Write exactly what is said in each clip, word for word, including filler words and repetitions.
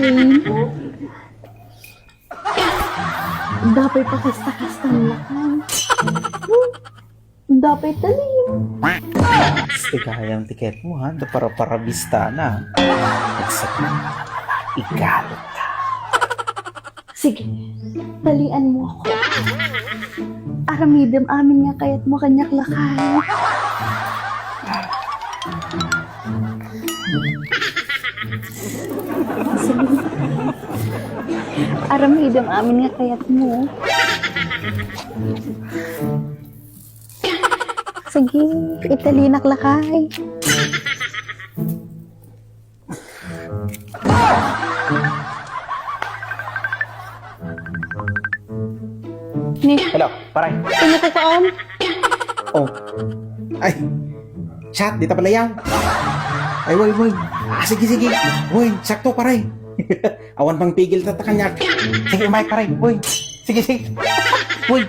Lane. Dapay pakasta-kastan lakan. Dapay talim. Asti kayam ti kayatmo, ha? Da para-para bistana. Nagsakit. Igalit ka. Sige, talian mo ako. Aramidem amin nga kayatmo kaniak, lakay. Sige. Aramidem amin nga kayatmo. Sige, italinak, lakay. Ni, hello, pare. Sino ko kaon? Oh. Ay, chat, dita pala yan. Ay, woy, woy. Ah, sige, sige. Woy, sakto, pare. Awan pang pigil ta kaniak. Sige, umayat, pare. Woy. Sige, sige. Woy.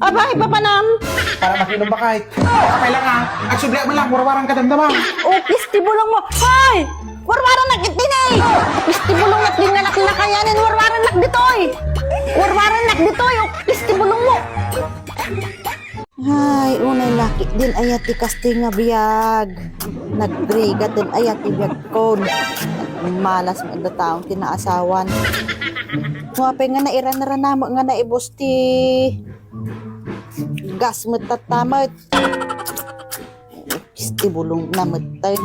Abay, papanam! Para makinom ba kahit? Kapay lang, ha? Agsubli mo lang, warwaran ka damdama. Oh, piste bulong mo. Hoy! Warwaran na kit din eh! Piste bulong na din nga naklakayanin, warwaran na ditoy! Warwaran na ditoy, oh, piste bulong mo! Ay, unay lakay din aya ti kastoy nga biag. Nagrigat din aya ti biagkon. Malas met da taon ti naasawan. Apay nga nairan-ranam nga naibus ti gas met tatta met. Ukis ti bulong na metten.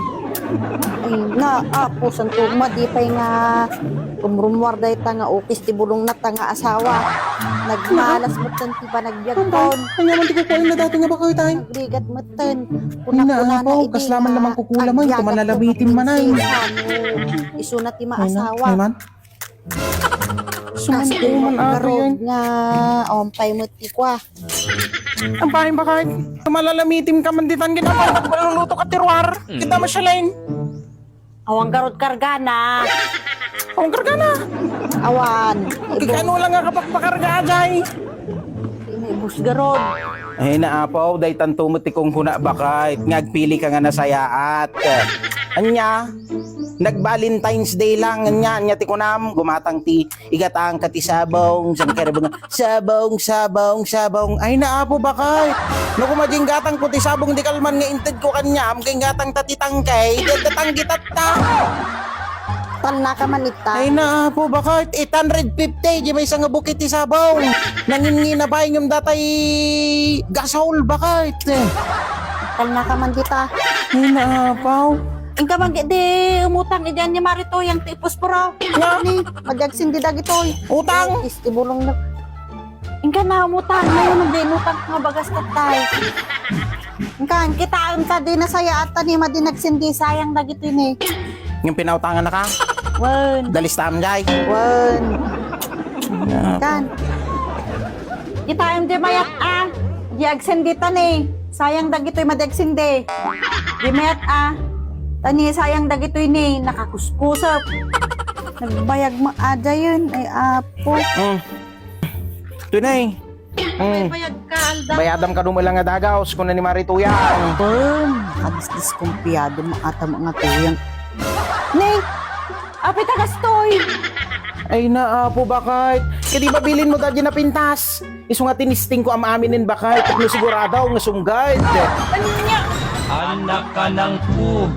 Ay, na, Apo Santo, madi pay nga rumrumuar dayta nga ukis ti bulong na ta nga asawa. Nagmalas metten ti panagbiagkon. Ania man ti kukuayo nga dayta nga bakoy tay? Nagrigat metten. Ay, na, Apo, idi kasla man nga lamang kukulaman, agbiagan kumanalamitim man ay. Isuna ti maasawa. Ay, na, ay man. Sumanto man ato yan. Nga, ompay met ti kua. Ang bahay ba kahit malalamitim ka man ditan, ginawa, maluluto ka ti ruar. Kita mo siya, Lane. Awan garod kargana. Awan kargana. Awan. Kikano lang nga kapagpakarga, ajay. Inibus garod. Ay, naapaw, daytan to met ti kungkuna, bakit? Nga agpili ka nga nasayaat. Anya, nag-Valentine's Day lang, anya, anya ti kunam, gumatang ti Igatang ka ti sabong, saan ka rin sabong, sabong, sabong. Ay, naapo, bakit? No, kung majinggatang ko ti sabong, di kalman nga inted ko kanyam, kay gatang ta ti tangkay, di adda tanggi tatta. Talna ka man ita. Ay, naapo, bakit? Eight hundred fifty, di may isang bukit ti sabong. Nangin ngina ba yung datay gasol, bakit? Talna ka man dita. Ay, naapaw. Inka man di umutang, idi ni Marito, yang ti puspuro. Nga? Ni, madi agsindi dagitoy. Utang? Isti bulong na. Inka na umutang, ngayon ang di inutang nga bagas tattay. Inka, kita ang ta di nasaya at tani, madi nagsindi, sayang dagitoy ni. Yung pinautangan na ka? Wen. Dalis tam, jay. Wen. Kan. Kita ang di mayat, ah. Di agsindi tani. Sayang dagitoy madi agsindi. Di mayat, ah. Tani, sayang dagitoy ni, nakakuskusep. Nagbayag mo, ada yun. Ay, apo. Mm. Tunay. Mm. Bayag ka, alda. Bayadam ka dumala nga dagaw, kuna ni Marito yan. Pem, nakadisdiskumpiyado mo ata mga tuyang. Ni, apay ka gastoy. Ay, naapo, bakit? Kadi ba bilin mo dadya na pintas? Isu nga tinisting ko am-aminen, bakay, tapno sigurado nga sunggad. Ania? Anak ka ng pu-,